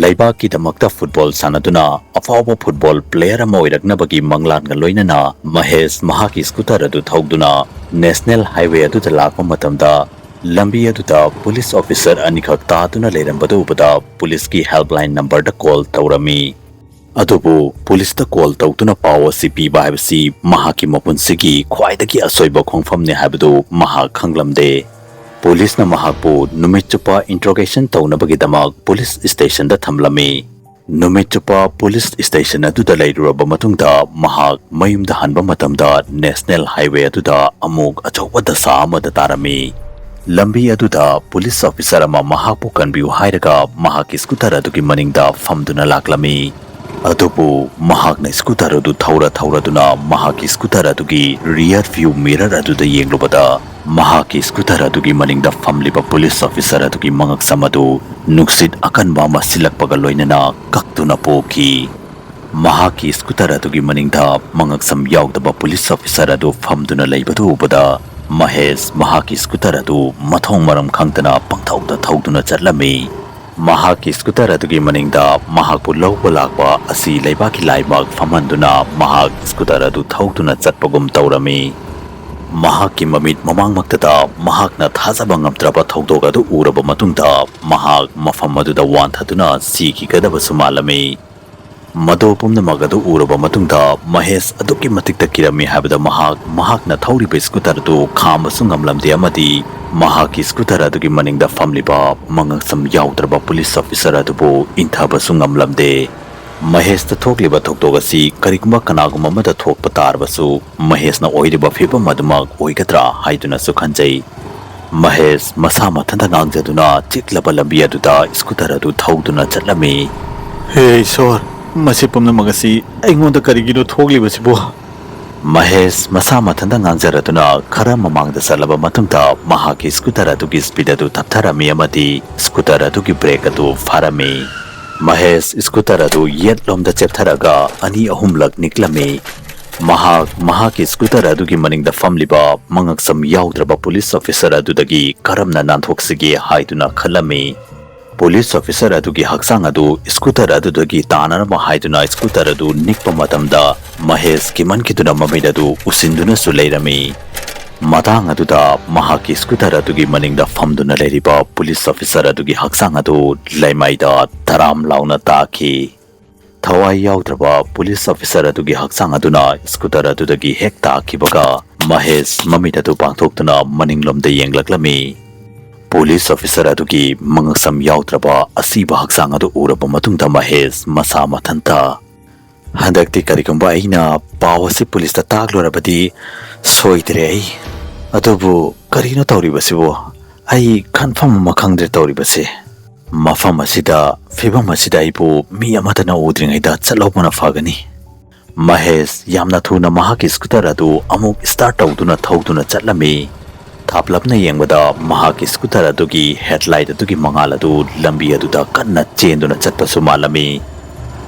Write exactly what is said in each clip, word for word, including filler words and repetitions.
ꯂꯩꯕꯥꯛꯀꯤꯗꯃꯛꯇ football ꯁꯥꯟꯅꯗꯨꯅ ꯑꯐꯥꯎꯕ football player ꯑꯃ ꯑꯣꯏꯔꯛꯅꯕꯒꯤ ꯃꯪꯂꯥꯟꯒ ꯂꯣꯏꯅꯅ ꯃꯍꯦꯁ ꯃꯍꯥꯛꯀꯤ ꯁ꯭ꯀꯨꯇꯔ ꯑꯗꯨ ꯊꯧꯗꯨꯅ ꯅꯦꯁꯅꯦꯜ ꯍꯥꯏꯋꯦ ꯑꯗꯨꯗ ꯂꯥꯛꯄ ꯃꯇꯝꯗ, ꯂꯝꯕꯤ ꯑꯗꯨꯗ ꯄꯨꯂꯤꯁ ꯑꯣꯐꯤꯁꯔ ꯑꯅꯤꯈꯛ ꯇꯥꯗꯨꯅ ꯂꯩꯔꯝꯕꯗꯨ ꯎꯕꯗ ꯄꯨꯂꯤꯁꯀꯤ ꯍꯦꯜꯞꯂꯥꯏꯟ ꯅꯝꯕꯔꯗ ꯀꯣꯜ ꯇꯧꯔꯝꯃꯤ꯫ ꯑꯗꯨꯕꯨ ꯄꯨꯂꯤꯁꯇ ꯀꯣꯜ ꯇꯧꯗꯨꯅ ꯄꯥꯎ ꯑꯁꯤ ꯄꯤꯕ ꯍꯥꯏꯕꯁꯤ ꯃꯍꯥꯛꯀꯤ ꯃꯄꯨꯟꯁꯤꯒꯤ ꯈ꯭ꯋꯥꯏꯗꯒꯤ ꯑꯁꯣꯏꯕ ꯈꯣꯡꯐꯝꯅꯤ ꯍꯥꯏꯕꯗꯨ ꯃꯍꯥꯛ ꯈꯪꯂꯝꯗꯦ꯫ ꯄꯨꯂꯤꯁꯅ ꯃꯍꯥꯛꯄꯨ ꯅꯨꯃꯤꯠ ꯆꯨꯞꯄ ꯏꯟꯇ꯭ꯔꯣꯒꯦꯁꯟ ꯇꯧꯅꯕꯒꯤꯗꯃꯛ ꯄꯨꯂꯤꯁ ꯁ꯭ꯇꯦꯁꯟꯗ ꯊꯝꯂꯝꯃꯤ꯫ ꯅꯨꯃꯤꯠ ꯆꯨꯞꯄ ꯄꯨꯂꯤꯁ ꯁ꯭ꯇꯦꯁꯟ ꯑꯗꯨꯗ ꯂꯩꯔꯨꯔꯕ ꯃꯇꯨꯡꯗ ꯃꯍꯥꯛ ꯃꯌꯨꯝꯗ ꯍꯟꯕ ꯃꯇꯝꯗ ꯅꯦꯁꯅꯦꯜ ꯍꯥꯏꯋꯦ ꯑꯗꯨꯗ ꯑꯃꯨꯛ ꯑꯆꯧꯕ ꯗꯁꯥ ꯑꯃꯗ ꯇꯥꯔꯝꯃꯤ꯫ ꯂꯝꯕꯤ ꯑꯗꯨꯗ ꯄꯨꯂꯤꯁ ꯑꯣꯐꯤꯁꯔ ꯑꯃ ꯃꯍꯥꯛꯄꯨ ꯀꯟꯕꯤꯌꯨ ꯍꯥꯏꯔꯒ ꯃꯍꯥꯛꯀꯤ ꯁ꯭ꯀꯨꯇꯔ ꯑꯗꯨꯒꯤ ꯃꯅꯤꯡꯗ ꯐꯝꯗꯨꯅ ꯂꯥꯛꯂꯝꯃꯤ꯫ ꯑꯗꯨꯕꯨ ꯃꯍꯥꯛꯅ ꯁ꯭ꯀꯨꯇꯔ ꯑꯗꯨ ꯊꯧꯔ ꯊꯧꯔꯗꯨꯅ ꯃꯍꯥꯛꯀꯤ ꯁ꯭ꯀꯨꯇꯔ ꯑꯗꯨꯒꯤ ꯔꯤꯌꯔ ꯚ꯭ꯌꯨ ꯃꯤꯔꯔ ꯑꯗꯨꯗ ꯌꯦꯡꯂꯨꯕꯗ, ꯃꯍꯥꯛꯀꯤ ꯁ꯭ꯀꯨꯇꯔ ꯑꯗꯨꯒꯤ ꯃꯅꯤꯡꯗ ꯐꯝꯂꯤꯕ ꯄꯨꯂꯤꯁ ꯑꯣꯐꯤꯁꯔ ꯑꯗꯨꯒꯤ ꯃꯉꯛꯁꯝ ꯑꯗꯨ ꯅꯨꯡꯁꯤꯠ ꯑꯀꯟꯕ ꯑꯃ ꯁꯤꯜꯂꯛꯄꯒ ꯂꯣꯏꯅꯅ ꯀꯛꯇꯨꯅ ꯄꯣꯛꯈꯤ꯫ ꯃꯍꯥꯛꯀꯤ ꯁ꯭ꯀꯨꯇꯔ ꯑꯗꯨꯒꯤ ꯃꯅꯤꯡꯗ ꯃꯉꯛꯁꯝ ꯌꯥꯎꯗꯕ ꯄꯨꯂꯤꯁ ꯑꯣꯐꯤꯁꯔ ꯑꯗꯨ ꯐꯝꯗꯨꯅ ꯂꯩꯕꯗꯨ ꯎꯕꯗ, ꯃꯍꯦꯁ ꯃꯍꯥꯛꯀꯤ ꯁ꯭ꯀꯨꯇꯔ ꯑꯗꯨ ꯃꯊꯣꯡ ꯃꯔꯝ ꯈꯪꯗꯅ ꯄꯪꯊꯧꯗ ꯊꯧꯗꯨꯅ ꯆꯠꯂꯝꯃꯤ꯫ ꯃꯍꯥꯛꯀꯤ ꯁ꯭ꯀꯨꯇꯔ ꯑꯗꯨꯒꯤ ꯃꯅꯤꯡꯗ ꯃꯍꯥꯛꯄꯨ ꯂꯧꯕ ꯂꯥꯛꯄ ꯑꯁꯤ ꯂꯩꯕꯥꯛꯀꯤ ꯂꯥꯏꯃꯛ ꯐꯝꯍꯟꯗꯨꯅ ꯃꯍꯥꯛ ꯁ꯭ꯀꯨꯇꯔ ꯑꯗꯨ ꯊꯧꯗꯨꯅ ꯆꯠꯄꯒꯨꯝ ꯇꯧꯔꯝꯃꯤ꯫ ꯃꯍꯥꯛꯀꯤ ꯃꯃꯤꯠ ꯃꯃꯥꯡꯃꯛꯇꯗ ꯃꯍꯥꯛꯅ ꯊꯥꯖꯕ ꯉꯝꯗ꯭ꯔꯕ ꯊꯧꯗꯣꯛ ꯑꯗꯨ ꯎꯔꯕ ꯃꯇꯨꯡꯗ, ꯃꯍꯥꯛ ꯃꯐꯝ ꯑꯗꯨꯗ ꯋꯥꯟꯊꯗꯨꯅ ꯁꯤꯈꯤꯒꯗꯕꯁꯨ ꯃꯥꯜꯂꯝꯃꯤ꯫ ꯃꯗꯨ ꯄꯨꯝꯅꯃꯛ ꯑꯗꯨ ꯎꯔꯕ ꯃꯇꯨꯡꯗ, ꯃꯍꯦꯁ ꯑꯗꯨꯛꯀꯤ ꯃꯇꯤꯛꯇ ꯀꯤꯔꯝꯃꯤ ꯍꯥꯏꯕꯗ ꯃꯍꯥꯛ ꯃꯍꯥꯛꯅ ꯊꯧꯔꯤꯕ ꯁ꯭ꯀꯨꯇꯔ ꯑꯗꯨ ꯈꯥꯝꯕꯁꯨ ꯉꯝꯂꯝꯗꯦ ꯑꯃꯗꯤ ꯃꯍꯥꯛꯀꯤ ꯁ꯭ꯀꯨꯇꯔ ꯑꯗꯨꯒꯤ ꯃꯅꯤꯡꯗ ꯐꯝꯂꯤꯕ ꯃꯉꯛꯁꯝ ꯌꯥꯎꯗ꯭ꯔꯕ ꯄꯨꯂꯤꯁ ꯑꯣꯐꯤꯁꯔ ꯑꯗꯨꯕꯨ ꯏꯟꯊꯕꯁꯨ ꯉꯝꯂꯝꯗꯦ꯫ ꯃꯍꯦꯁꯇ ꯊꯣꯛꯂꯤꯕ ꯊꯧꯗꯣꯛ ꯑꯁꯤ ꯀꯔꯤꯒꯨꯝꯕ ꯀꯅꯥꯒꯨꯝꯕ ꯑꯃꯗ ꯊꯣꯛꯄ ꯇꯥꯔꯕꯁꯨ, ꯃꯍꯦꯁꯅ ꯑꯣꯏꯔꯤꯕ ꯐꯤꯕꯝ ꯑꯗꯨꯃꯛ ꯑꯣꯏꯒꯗ꯭ꯔꯥ ꯍꯥꯏꯗꯨꯅꯁꯨ ꯈꯟꯖꯩ꯫ ꯃꯍꯦꯁ ꯃꯁꯥ ꯃꯊꯟꯇ ꯉꯥꯡꯖꯗꯨꯅ ꯆꯤꯛꯂꯕ ꯂꯝꯕꯤ ꯑꯗꯨꯗ ꯁ꯭ꯀꯨꯇꯔ ꯑꯗꯨ ꯊꯧꯗꯨꯅ ꯆꯠꯂꯝꯃꯤ꯫ "ꯍꯦ ꯏꯁꯣꯔ, ꯃꯁꯤ ꯄꯨꯝꯅꯃꯛ ꯑꯁꯤ ꯑꯩꯉꯣꯟꯗ ꯀꯔꯤꯒꯤꯅꯣ ꯊꯣꯛꯂꯤꯕꯁꯤꯕꯨ?" ꯃꯍꯦꯁ ꯃꯁꯥ ꯃꯊꯟꯇ ꯉꯥꯡꯖꯔꯗꯨꯅ ꯈꯔ ꯃꯃꯥꯡꯗ ꯆꯠꯂꯕ ꯃꯇꯨꯡꯗ ꯃꯍꯥꯛꯀꯤ ꯁ꯭ꯀꯨꯇꯔ ꯑꯗꯨꯒꯤ ꯁ꯭ꯄꯤꯗ ꯑꯗꯨ ꯇꯞꯊꯔꯝꯃꯤ ꯑꯃꯗꯤ ꯁ꯭ꯀꯨꯇꯔ ꯑꯗꯨꯒꯤ ꯕ꯭ꯔꯦꯛ ꯑꯗꯨ ꯐꯥꯔꯝꯃꯤ꯫ ꯃꯍꯦꯁ ꯁ꯭ꯀꯨꯇꯔ ꯑꯗꯨ ꯌꯦꯠꯂꯣꯝꯗ ꯆꯦꯞꯊꯔꯒ ꯑꯅꯤ ꯑꯍꯨꯝꯂꯛ ꯅꯤꯛꯂꯝꯃꯤ꯫ ꯃꯍꯥꯛ ꯃꯍꯥꯛꯀꯤ ꯁ꯭ꯀꯨꯇꯔ ꯑꯗꯨꯒꯤ ꯃꯅꯤꯡꯗ ꯐꯝꯂꯤꯕ ꯃꯉꯛꯁꯝ ꯌꯥꯎꯗ꯭ꯔꯕ ꯄꯨꯂꯤꯁ ꯑꯣꯐꯤꯁꯔ ꯑꯗꯨꯗꯒꯤ ꯀꯔꯝꯅ ꯅꯥꯟꯊꯣꯛꯁꯤꯒꯦ ꯍꯥꯏꯗꯨꯅ ꯈꯜꯂꯝꯃꯤ꯫ ꯄꯨꯂꯤꯁ ꯑꯣꯐꯤꯁꯔ ꯑꯗꯨꯒꯤ ꯍꯛꯆꯥꯡ ꯑꯗꯨ ꯁ꯭ꯀꯨꯇꯔ ꯑꯗꯨꯗꯒꯤ ꯇꯥꯅꯅꯕ ꯍꯥꯏꯗꯨꯅ ꯁ꯭ꯀꯨꯇꯔ ꯑꯗꯨ ꯅꯤꯛꯄ ꯃꯇꯝꯗ, ꯃꯍꯦꯁ ꯀꯤꯃꯟꯈꯤꯗꯨꯅ ꯃꯃꯤꯠ ꯑꯗꯨ ꯎꯁꯤꯟꯗꯨꯅꯁꯨ ꯂꯩꯔꯝꯃꯤ꯫ ꯃꯇꯥꯡ ꯑꯗꯨꯗ ꯃꯍꯥꯛꯀꯤ ꯁ꯭ꯀꯨꯇꯔ ꯑꯗꯨꯒꯤ ꯃꯅꯤꯡꯗ ꯐꯝꯗꯨꯅ ꯂꯩꯔꯤꯕ ꯄꯨꯂꯤꯁ ꯑꯣꯐꯤꯁꯔ ꯑꯗꯨꯒꯤ ꯍꯛꯆꯥꯡ ꯑꯗꯨ ꯂꯩꯃꯥꯏꯗ ꯇꯔꯥꯝ ꯂꯥꯎꯅ ꯇꯥꯈꯤ꯫ ꯊꯋꯥꯏ ꯌꯥꯎꯗ꯭ꯔꯕ ꯄꯨꯂꯤꯁ ꯑꯣꯐꯤꯁꯔ ꯑꯗꯨꯒꯤ ꯍꯛꯆꯥꯡ ꯑꯗꯨꯅ ꯁ꯭ꯀꯨꯇꯔ ꯑꯗꯨꯗꯒꯤ ꯍꯦꯛ ꯇꯥꯈꯤꯕꯒ, ꯃꯍꯦꯁ ꯃꯃꯤꯠ ꯑꯗꯨ ꯄꯥꯡꯊꯣꯛꯇꯨꯅ ꯃꯅꯤꯡꯂꯣꯝꯗ ꯌꯦꯡꯂꯛꯂꯝꯃꯤ꯫ ꯄꯨꯂꯤꯁ ꯑꯣꯐꯤꯁꯔ ꯑꯗꯨꯒꯤ ꯃꯉꯛꯁꯝ ꯌꯥꯎꯗ꯭ꯔꯕ ꯑꯁꯤꯕ ꯍꯛꯆꯥꯡ ꯑꯗꯨ ꯎꯔꯕ ꯃꯇꯨꯡꯗ, ꯃꯍꯦꯁ ꯃꯁꯥ ꯃꯊꯟꯇ, "ꯍꯟꯗꯛꯇꯤ ꯀꯔꯤꯒꯨꯝꯕ ꯑꯩꯅ ꯄꯥꯎ ꯑꯁꯤ ꯄꯨꯂꯤꯁꯇ ꯇꯥꯛꯂꯨꯔꯕꯗꯤ ꯁꯣꯏꯗ꯭ꯔꯦ ꯑꯩ꯫ ꯑꯗꯨꯕꯨ ꯀꯔꯤꯅꯣ ꯇꯧꯔꯤꯕꯁꯤꯕꯨ? ꯑꯩ ꯈꯟꯐꯝ ꯑꯃ ꯈꯪꯗ꯭ꯔꯦ ꯇꯧꯔꯤꯕꯁꯦ꯫ ꯃꯐꯝ ꯑꯁꯤꯗ, ꯐꯤꯕꯝ ꯑꯁꯤꯗ ꯑꯩꯕꯨ ꯃꯤ ꯑꯃꯠꯇꯅ ꯎꯗ꯭ꯔꯤꯉꯩꯗ ꯆꯠꯍꯧꯕꯅ ꯐꯒꯅꯤ꯫" ꯃꯍꯦꯁ ꯌꯥꯝꯅ ꯊꯨꯅ ꯃꯍꯥꯛꯀꯤ ꯁ꯭ꯀꯨꯇꯔ ꯑꯗꯨ ꯑꯃꯨꯛ ꯁ꯭ꯇꯥꯔꯠ ꯇꯧꯗꯨꯅ ꯊꯧꯗꯨꯅ ꯆꯠꯂꯝꯃꯤ꯫ ꯊꯥꯞꯂꯞꯅ ꯌꯦꯡꯕꯗ, ꯃꯍꯥꯛꯀꯤ ꯁ꯭ꯀꯨꯇꯔ ꯑꯗꯨꯒꯤ ꯍꯦꯗꯂꯥꯏꯠ ꯑꯗꯨꯒꯤ ꯃꯉꯥꯜ ꯑꯗꯨ ꯂꯝꯕꯤ ꯑꯗꯨꯗ ꯀꯟꯅ ꯆꯦꯟꯗꯨꯅ ꯆꯠꯄꯁꯨ ꯃꯥꯜꯂꯝꯃꯤ꯫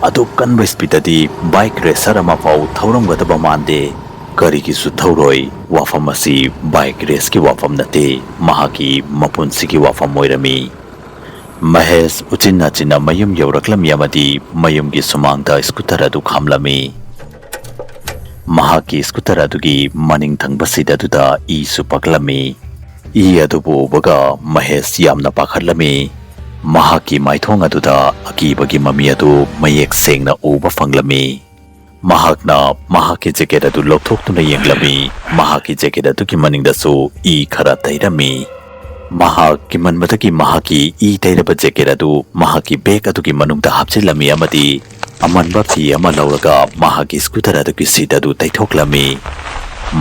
ꯑꯗꯨꯛ ꯀꯟꯕ ꯁ꯭ꯄꯤꯗꯇꯗꯤ ꯕꯥꯏꯛ ꯔꯦꯁꯔ ꯑꯃ ꯐꯥꯎ ꯊꯧꯔꯝꯒꯗꯕ ꯃꯥꯟꯗꯦ꯫ ꯀꯔꯤꯒꯤꯁꯨ ꯊꯧꯔꯣꯏ꯫ ꯋꯥꯐꯝ ꯑꯁꯤ ꯕꯥꯏꯛ ꯔꯦꯁꯀꯤ ꯋꯥꯐꯝ ꯅꯠꯇꯦ, ꯃꯍꯥꯛꯀꯤ ꯃꯄꯨꯟꯁꯤꯒꯤ ꯋꯥꯐꯝ ꯑꯣꯏꯔꯝꯃꯤ꯫ ꯃꯍꯦꯁ ꯎꯆꯤꯟ ꯅꯥꯆꯤꯟꯅ ꯃꯌꯨꯝ ꯌꯧꯔꯛꯂꯝꯃꯤ ꯑꯃꯗꯤ ꯃꯌꯨꯝꯒꯤ ꯁꯨꯃꯥꯡꯗ ꯁ꯭ꯀꯨꯇꯔ ꯑꯗꯨ ꯈꯥꯝꯂꯝꯃꯤ꯫ ꯃꯍꯥꯛꯀꯤ ꯁ꯭ꯀꯨꯇꯔ ꯑꯗꯨꯒꯤ ꯃꯅꯤꯡ ꯊꯪꯕ ꯁꯤꯠ ꯑꯗꯨꯗ ꯏꯁꯨ ꯄꯛꯂꯝꯃꯤ꯫ ꯏ ꯑꯗꯨꯕꯨ ꯎꯕꯒ ꯃꯍꯦꯁ ꯌꯥꯝꯅ ꯄꯥꯈꯠꯂꯝꯃꯤ꯫ ꯃꯍꯥꯛꯀꯤ ꯃꯥꯏꯊꯣꯡ ꯑꯗꯨꯗ ꯑꯀꯤꯕꯒꯤ ꯃꯃꯤ ꯑꯗꯨ ꯃꯌꯦꯛ ꯁꯦꯡꯅ ꯎꯕ ꯐꯪꯂꯝꯃꯤ꯫ ꯃꯍꯥꯛꯅ ꯃꯍꯥꯛꯀꯤ ꯖꯦꯀꯦꯠ ꯑꯗꯨ ꯂꯧꯊꯣꯛꯇꯨꯅ ꯌꯦꯡꯂꯝꯃꯤ꯫ ꯃꯍꯥꯛꯀꯤ ꯖꯦꯀꯦꯠ ꯑꯗꯨꯒꯤ ꯃꯅꯤꯡꯗꯁꯨ ꯏ ꯈꯔ ꯇꯩꯔꯝꯃꯤ꯫ ꯃꯍꯥꯛ ꯀꯤꯃꯟꯕꯗꯒꯤ ꯃꯍꯥꯛꯀꯤ ꯏ ꯇꯩꯔꯕ ꯖꯦꯀꯦꯠ ꯑꯗꯨ ꯃꯍꯥꯛꯀꯤ ꯕꯦꯒ ꯑꯗꯨꯒꯤ ꯃꯅꯨꯡꯗ ꯍꯥꯞꯆꯤꯜꯂꯝꯃꯤ ꯑꯃꯗꯤ ꯑꯃꯟꯕ ꯐꯤ ꯑꯃ ꯂꯧꯔꯒ ꯃꯍꯥꯛꯀꯤ ꯁ꯭ꯀꯨꯇꯔ ꯑꯗꯨꯒꯤ ꯁꯤꯠ ꯑꯗꯨ ꯇꯩꯊꯣꯛꯂꯝꯃꯤ꯫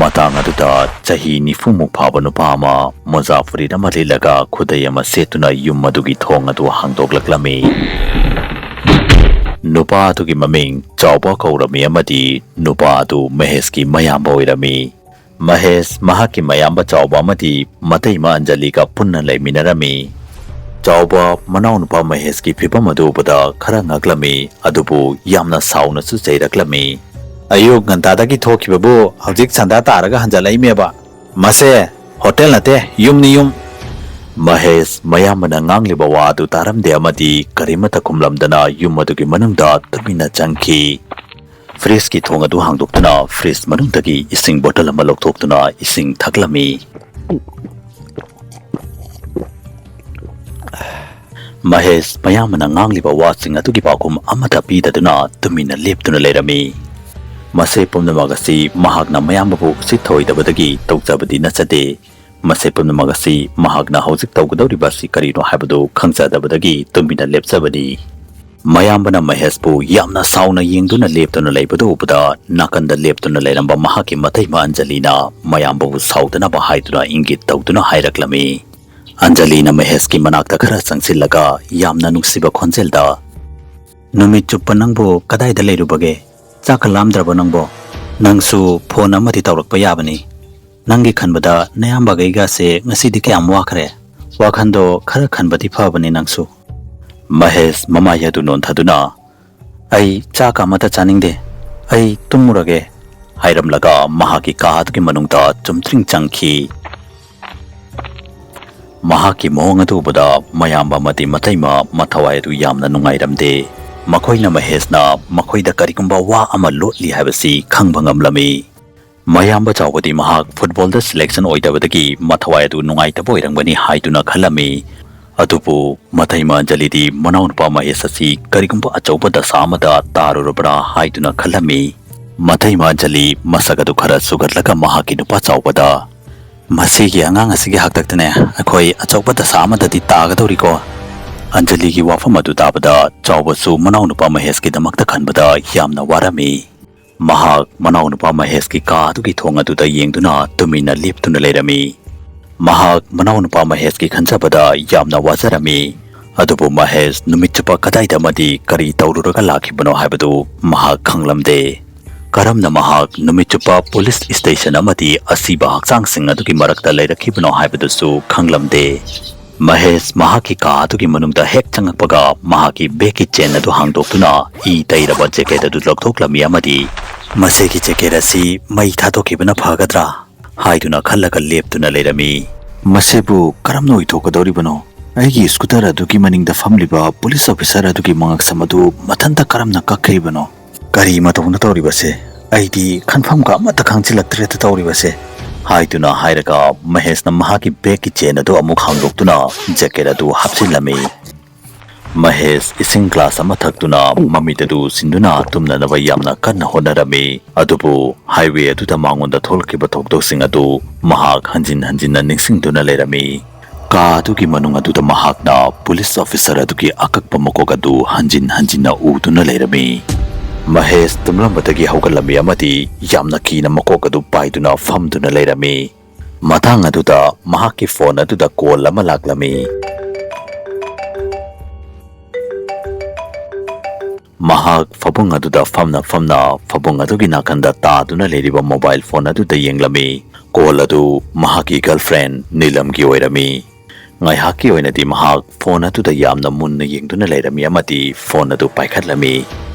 ꯃꯇꯥꯡ ꯑꯗꯨꯗ ꯆꯍꯤ ꯅꯤꯐꯨꯃꯨꯛ ꯐꯥꯕ ꯅꯨꯄꯥ ꯑꯃ ꯃꯣꯖꯥ ꯐꯨꯔꯤꯠ ꯑꯃ ꯂꯤꯠꯂꯒ ꯈꯨꯗꯩ ꯑꯃ ꯁꯦꯠꯇꯨꯅ ꯌꯨꯝ ꯑꯗꯨꯒꯤ ꯊꯣꯡ ꯑꯗꯨ ꯍꯥꯡꯗꯣꯛꯂꯛꯂꯝꯃꯤ꯫ ꯅꯨꯄꯥ ꯑꯗꯨꯒꯤ ꯃꯃꯤꯡ ꯆꯥꯎꯕ ꯀꯧꯔꯝꯃꯤ ꯑꯃꯗꯤ ꯅꯨꯄꯥ ꯑꯗꯨ ꯃꯍꯦꯁꯀꯤ ꯃꯌꯥꯝꯕ ꯑꯣꯏꯔꯝꯃꯤ꯫ ꯃꯍꯦꯁ ꯃꯍꯥꯛꯀꯤ ꯃꯌꯥꯝꯕ ꯆꯥꯎꯕ ꯑꯃꯗꯤ ꯃꯇꯩꯃ ꯑꯟꯖꯂꯤꯒ ꯄꯨꯟꯅ ꯂꯩꯃꯤꯟꯅꯔꯝꯃꯤ꯫ ꯆꯥꯎꯕ ꯃꯅꯥꯎꯅꯨꯄꯥ ꯃꯍꯦꯁꯀꯤ ꯐꯤꯚꯝ ꯑꯗꯨ ꯎꯕꯗ ꯈꯔ ꯉꯛꯂꯝꯃꯤ, ꯑꯗꯨꯕꯨ ꯌꯥꯝꯅ ꯁꯥꯎꯅꯁꯨ ꯆꯩꯔꯛꯂꯝꯃꯤ꯫ "ꯑꯌꯨꯛ ꯉꯟꯇꯥꯗꯒꯤ ꯊꯣꯛꯈꯤꯕꯕꯨ ꯍꯧꯖꯤꯛ ꯁꯟꯗꯥ ꯇꯥꯔꯒ ꯍꯟꯖꯜꯂꯛꯏꯃꯦꯕ꯫ ꯃꯁꯦ ꯍꯣꯇꯦꯜ ꯅꯠꯇꯦ, ꯌꯨꯝꯅꯤ ꯌꯨꯝ꯫ ꯃꯍꯦꯁ ꯃꯌꯥꯝꯕꯅ ꯉꯥꯡꯂꯤꯕ ꯋꯥ ꯑꯗꯨ ꯇꯥꯔꯝꯗꯦ ꯑꯃꯗꯤ ꯀꯔꯤꯃꯠꯇ ꯈꯨꯝꯂꯝꯗꯅ ꯌꯨꯝ ꯑꯗꯨꯒꯤ ꯃꯅꯨꯡꯗ ꯇꯨꯃꯤꯟꯅ ꯆꯪꯈꯤ꯫ ꯐ꯭ꯔꯤꯖꯀꯤ ꯊꯣꯡ ꯑꯗꯨ ꯍꯥꯡꯗꯣꯛꯇꯨꯅ ꯐ꯭ꯔꯤꯖ ꯃꯅꯨꯡꯗꯒꯤ ꯏꯁꯤꯡ ꯕꯣꯇꯜ ꯑꯃ ꯂꯧꯊꯣꯛꯇꯨꯅ ꯏꯁꯤꯡ ꯊꯛꯂꯝꯃꯤ꯫ ꯃꯍꯦꯁ ꯃꯌꯥꯝꯕꯅ ꯉꯥꯡꯂꯤꯕ ꯋꯥꯁꯤꯡ ꯑꯗꯨꯒꯤ ꯄꯥꯎꯈꯨꯝ ꯑꯃꯠꯇ ꯄꯤꯗꯗꯨꯅ ꯇꯨꯃꯤꯟꯅ ꯂꯦꯞꯇꯨꯅ ꯂꯩꯔꯝꯃꯤ꯫ ꯃꯁꯤ ꯄꯨꯝꯅꯃꯛ ꯑꯁꯤ ꯃꯍꯥꯛꯅ ꯃꯌꯥꯝꯕꯕꯨ ꯎꯁꯤꯠ ꯊꯑꯣꯏꯗꯕꯗꯒꯤ ꯇꯧꯖꯕꯗꯤ ꯅꯠꯆꯗꯦ꯫ ꯃꯁꯤ ꯄꯨꯝꯅꯃꯛ ꯑꯁꯤ ꯃꯍꯥꯛꯅ ꯍꯧꯖꯤꯛ ꯇꯧꯒꯗꯧꯔꯤꯕ ꯑꯁꯤ ꯀꯔꯤꯅꯣ ꯍꯥꯏꯕꯗꯨ ꯈꯪꯖꯗꯕꯗꯒꯤ ꯇꯨꯃꯤꯟꯅ ꯂꯦꯞꯆꯕꯅꯤ꯫ ꯃꯌꯥꯝꯕꯅ ꯃꯍꯦꯁꯄꯨ ꯌꯥꯝꯅ ꯁꯥꯎꯅ ꯌꯦꯡꯗꯨꯅ ꯂꯦꯞꯇꯨꯅ ꯂꯩꯕꯗꯨ ꯎꯕꯗ, ꯅꯥꯀꯟꯗ ꯂꯦꯞꯇꯨꯅ ꯂꯩꯔꯝꯕ ꯃꯍꯥꯛꯀꯤ ꯃꯇꯩꯃ ꯑꯟꯖꯂꯤꯅ ꯃꯌꯥꯝꯕꯕꯨ ꯁꯥꯎꯗꯅꯕ ꯍꯥꯏꯗꯨꯅ ꯏꯪꯒꯤꯠ ꯇꯧꯗꯨꯅ ꯍꯥꯏꯔꯛꯂꯝꯃꯤ꯫ ꯑꯟꯖꯂꯤꯅ ꯃꯍꯦꯁꯀꯤ ꯃꯅꯥꯛꯇ ꯈꯔ ꯆꯪꯁꯤꯜꯂꯒ ꯌꯥꯝꯅ ꯅꯨꯡꯁꯤꯕ ꯈꯣꯟꯖꯦꯜꯗ, "ꯅꯨꯃꯤꯠ ꯆꯨꯞꯄ ꯅꯪꯕꯨ ꯀꯗꯥꯏꯗ ꯂꯩꯔꯨꯕꯒꯦ? ꯆꯥꯛꯀ ꯂꯥꯝꯗ꯭ꯔꯕꯣ ꯅꯪꯕꯣ? ꯅꯪꯁꯨ ꯐꯣꯟ ꯑꯃꯗꯤ ꯇꯧꯔꯛꯄ ꯌꯥꯕꯅꯤ꯫ ꯅꯪꯒꯤ ꯈꯟꯕꯗ ꯅꯌꯥꯝꯕꯈꯩꯒꯁꯦ ꯉꯁꯤꯗꯤ ꯀꯌꯥꯝ ꯋꯥꯈ꯭ꯔꯦ? ꯋꯥꯈꯟꯗꯣ ꯈꯔ ꯈꯟꯕꯗꯤ ꯐꯕꯅꯤ ꯅꯪꯁꯨ꯫" ꯃꯍꯦꯁ ꯃꯃꯥꯏ ꯑꯗꯨ ꯅꯣꯟꯊꯗꯨꯅ, "ꯑꯩ ꯆꯥꯛꯀ ꯑꯃꯠꯇ ꯆꯥꯅꯤꯡꯗꯦ꯫ ꯑꯩ ꯇꯨꯝꯃꯨꯔꯒꯦ," ꯍꯥꯏꯔꯝꯂꯒ ꯃꯍꯥꯛꯀꯤ ꯀꯥ ꯑꯗꯨꯒꯤ ꯃꯅꯨꯡꯗ ꯆꯨꯝꯗ꯭ꯔꯤꯡ ꯆꯪꯈꯤ꯫ ꯃꯍꯥꯛꯀꯤ ꯃꯑꯣꯡ ꯑꯗꯨ ꯎꯕꯗ ꯃꯌꯥꯝꯕ ꯑꯃꯗꯤ ꯃꯇꯩꯃ ꯃꯊꯋꯥꯏ ꯑꯗꯨ ꯌꯥꯝꯅ ꯅꯨꯡꯉꯥꯏꯔꯝꯗꯦ꯫ ꯃꯈꯣꯏꯅ ꯃꯍꯦꯁꯅ ꯃꯈꯣꯏꯗ ꯀꯔꯤꯒꯨꯝꯕ ꯋꯥ ꯑꯃ ꯂꯣꯠꯂꯤ ꯍꯥꯏꯕꯁꯤ ꯈꯪꯕ ꯉꯝꯂꯝꯃꯤ꯫ ꯃꯌꯥꯝꯕ ꯆꯥꯎꯕꯗꯤ ꯃꯍꯥꯛ ꯐꯨꯠꯕꯣꯜꯗ ꯁꯦꯂꯦꯛꯁꯟ ꯑꯣꯏꯗꯕꯗꯒꯤ ꯃꯊꯋꯥꯏ ꯑꯗꯨ ꯅꯨꯡꯉꯥꯏꯇꯕ ꯑꯣꯏꯔꯝꯒꯅꯤ ꯍꯥꯏꯗꯨꯅ ꯈꯜꯂꯝꯃꯤ꯫ ꯑꯗꯨꯕꯨ ꯃꯇꯩꯃ ꯑꯟꯖꯂꯤꯗꯤ ꯃꯅꯥꯎꯅꯨꯄꯥ ꯃꯍꯦꯁ ꯑꯁꯤ ꯀꯔꯤꯒꯨꯝꯕ ꯑꯆꯧꯕ ꯗꯁꯥ ꯑꯃꯗ ꯇꯥꯔꯨꯔꯕ꯭ꯔꯥ ꯍꯥꯏꯗꯨꯅ ꯈꯜꯂꯝꯃꯤ꯫ ꯃꯇꯩꯃ ꯑꯟꯖꯂꯤ ꯃꯁꯛ ꯑꯗꯨ ꯈꯔ ꯁꯨꯒꯠꯂꯒ ꯃꯍꯥꯛꯀꯤ ꯅꯨꯄꯥ ꯆꯥꯎꯕꯗ, "ꯃꯁꯤꯒꯤ ꯑꯉꯥꯡ ꯑꯁꯤꯒꯤ ꯍꯥꯛꯇꯛꯇꯅꯦ ꯑꯩꯈꯣꯏ ꯑꯆꯧꯕ ꯗꯁꯥ ꯑꯃꯗꯗꯤ ꯇꯥꯒꯗꯧꯔꯤꯀꯣ꯫" ꯑꯟꯖꯂꯤꯒꯤ ꯋꯥꯐꯝ ꯑꯗꯨ ꯇꯥꯕꯗ ꯆꯥꯎꯕꯁꯨ ꯃꯅꯥꯎꯅꯨꯄꯥ ꯃꯍꯦꯁꯀꯤꯗꯃꯛꯇ ꯈꯟꯕꯗ ꯌꯥꯝꯅ ꯋꯥꯔꯝꯃꯤ꯫ ꯃꯍꯥꯛ ꯃꯅꯥꯎꯅꯨꯄꯥ ꯃꯍꯦꯁꯀꯤ ꯀꯥ ꯑꯗꯨꯒꯤ ꯊꯣꯡ ꯑꯗꯨꯗ ꯌꯦꯡꯗꯨꯅ ꯇꯨꯃꯤꯟꯅ ꯂꯦꯞꯇꯨꯅ ꯂꯩꯔꯝꯃꯤ꯫ ꯃꯍꯥꯛ ꯃꯅꯥꯎꯅꯨꯄꯥ ꯃꯍꯦꯁꯀꯤ ꯈꯟꯖꯕꯗ ꯌꯥꯝꯅ ꯋꯥꯖꯔꯝꯃꯤ꯫ ꯑꯗꯨꯕꯨ ꯃꯍꯦꯁ ꯅꯨꯃꯤꯠ ꯆꯨꯞꯄ ꯀꯗꯥꯏꯗ ꯑꯃꯗꯤ ꯀꯔꯤ ꯇꯧꯔꯨꯔꯒ ꯂꯥꯛꯈꯤꯕꯅꯣ ꯍꯥꯏꯕꯗꯨ ꯃꯍꯥꯛ ꯈꯪꯂꯝꯗꯦ꯫ ꯀꯔꯝꯅ ꯃꯍꯥꯛ ꯅꯨꯃꯤꯠ ꯆꯨꯞꯄ ꯄꯨꯂꯤꯁ ꯁ꯭ꯇꯦꯁꯟ ꯑꯃꯗꯤ ꯑꯁꯤꯕ ꯍꯛꯆꯥꯡꯁꯤꯡ ꯑꯗꯨꯒꯤ ꯃꯔꯛꯇ ꯂꯩꯔꯛꯈꯤꯕꯅꯣ ꯍꯥꯏꯕꯗꯨꯁꯨ ꯈꯪꯂꯝꯗꯦ꯫ ꯃꯍꯦꯁ ꯃꯍꯥꯛꯀꯤ ꯀꯥ ꯑꯗꯨꯒꯤ ꯃꯅꯨꯡꯗ ꯍꯦꯛ ꯆꯪꯉꯛꯄꯒ ꯃꯍꯥꯛꯀꯤ ꯕꯦꯒꯀꯤ ꯆꯦꯟ ꯑꯗꯨ ꯍꯥꯡꯗꯣꯛꯇꯨꯅ ꯏ ꯇꯩꯔꯕ ꯖꯦꯀꯦꯠ ꯑꯗꯨ ꯂꯧꯊꯣꯛꯂꯝꯃꯤ ꯑꯃꯗꯤ, "ꯃꯁꯤꯒꯤ ꯖꯦꯀꯦꯠ ꯑꯁꯤ ꯃꯩ ꯊꯥꯗꯣꯛꯈꯤꯕꯅ ꯐꯒꯗ꯭ꯔꯥ?" ꯍꯥꯏꯗꯨꯅ ꯈꯜꯂꯒ ꯂꯦꯞꯇꯨꯅ ꯂꯩꯔꯝꯃꯤ꯫ "ꯃꯁꯤꯕꯨ ꯀꯔꯝꯅ ꯑꯣꯏꯊꯣꯛꯀꯗꯧꯔꯤꯕꯅꯣ? ꯑꯩꯒꯤ ꯁ꯭ꯀꯨꯇꯔ ꯑꯗꯨꯒꯤ ꯃꯅꯤꯡꯗ ꯐꯝꯂꯤꯕ ꯄꯨꯂꯤꯁ ꯑꯣꯐꯤꯁꯔ ꯑꯗꯨꯒꯤ ꯃꯉꯛꯁꯝ ꯑꯗꯨ ꯃꯊꯟꯇ ꯀꯔꯝꯅ ꯀꯛꯈ꯭ꯔꯤꯕꯅꯣ? ꯀꯔꯤ ꯃꯇꯧꯅ ꯇꯧꯔꯤꯕꯁꯦ? ꯑꯩꯗꯤ ꯈꯟꯐꯝꯒ ꯑꯃꯠꯇ ꯈꯪꯖꯤꯜꯂꯛꯇ꯭ꯔꯦꯗ ꯇꯧꯔꯤꯕꯁꯦ," ꯍꯥꯏꯗꯨꯅ ꯍꯥꯏꯔꯒ ꯃꯍꯦꯁꯅ ꯃꯍꯥꯛꯀꯤ ꯕꯦꯒꯀꯤ ꯆꯦꯟ ꯑꯗꯨ ꯑꯃꯨꯛ ꯍꯥꯡꯗꯣꯛꯇꯨꯅ ꯖꯦꯀꯦꯠ ꯑꯗꯨ ꯍꯥꯞꯆꯤꯜꯂꯝꯃꯤ꯫ ꯃꯍꯦꯁ ꯏꯁꯤꯡ ꯒ꯭ꯂꯥꯁ ꯑꯃ ꯊꯛꯇꯨꯅ ꯃꯃꯤꯠ ꯑꯗꯨ ꯁꯤꯟꯗꯨꯅ ꯇꯨꯝꯅꯅꯕ ꯌꯥꯝꯅ ꯀꯟꯅ ꯍꯣꯠꯅꯔꯝꯃꯤ꯫ ꯑꯗꯨꯕꯨ ꯍꯥꯏꯋꯦ ꯑꯗꯨꯗ ꯃꯉꯣꯟꯗ ꯊꯣꯛꯂꯛꯈꯤꯕ ꯊꯧꯗꯣꯛꯁꯤꯡ ꯑꯗꯨ ꯃꯍꯥꯛ ꯍꯟꯖꯤꯟ ꯍꯟꯖꯤꯟꯅ ꯅꯤꯡꯁꯤꯡꯗꯨꯅ ꯂꯩꯔꯝꯃꯤ꯫ ꯀꯥ ꯑꯗꯨꯒꯤ ꯃꯅꯨꯡ ꯑꯗꯨꯗ ꯃꯍꯥꯛꯅ ꯄꯨꯂꯤꯁ ꯑꯣꯐꯤꯁꯔ ꯑꯗꯨꯒꯤ ꯑꯀꯛꯄ ꯃꯀꯣꯛ ꯑꯗꯨ ꯍꯟꯖꯤꯟ ꯍꯟꯖꯤꯟꯅ ꯎꯗꯨꯅ ꯂꯩꯔꯝꯃꯤ꯫ ꯃꯍꯦꯁ ꯇꯨꯝꯂꯝꯕꯗꯒꯤ ꯍꯧꯒꯠꯂꯝꯃꯤ ꯑꯃꯗꯤ ꯌꯥꯝꯅ ꯀꯤꯅ ꯃꯀꯣꯛ ꯑꯗꯨ ꯄꯥꯏꯗꯨꯅ ꯐꯝꯗꯨꯅ ꯂꯩꯔꯝꯃꯤ꯫ ꯃꯇꯥꯡ ꯑꯗꯨꯗ ꯃꯍꯥꯛꯀꯤ ꯐꯣꯟ ꯑꯗꯨꯗ ꯀꯣꯜ ꯑꯃ ꯂꯥꯛꯂꯝꯃꯤ꯫ ꯃꯍꯥꯛ ꯐꯃꯨꯡ ꯑꯗꯨꯗ ꯐꯝꯅ ꯐꯝꯅ ꯐꯃꯨꯡ ꯑꯗꯨꯒꯤ ꯅꯥꯀꯟꯗ ꯇꯥꯗꯨꯅ ꯂꯩꯔꯤꯕ ꯃꯣꯕꯥꯏꯜ ꯐꯣꯟ ꯑꯗꯨꯗ ꯌꯦꯡꯂꯝꯃꯤ꯫ ꯀꯣꯜ ꯑꯗꯨ ꯃꯍꯥꯛꯀꯤ ꯒꯔꯜꯐ꯭ꯔꯦꯟ ꯅꯤꯂꯝꯒꯤ ꯑꯣꯏꯔꯝꯃꯤ꯫ ꯉꯥꯏꯍꯥꯛꯀꯤ ꯑꯣꯏꯅꯗꯤ ꯃꯍꯥꯛ ꯐꯣꯟ ꯑꯗꯨꯗ ꯌꯥꯝꯅ ꯃꯨꯟꯅ ꯌꯦꯡꯗꯨꯅ ꯂꯩꯔꯝꯃꯤ ꯑꯃꯗꯤ ꯐꯣꯟ ꯑꯗꯨ ꯄꯥꯏꯈꯠꯂꯝꯃꯤ꯫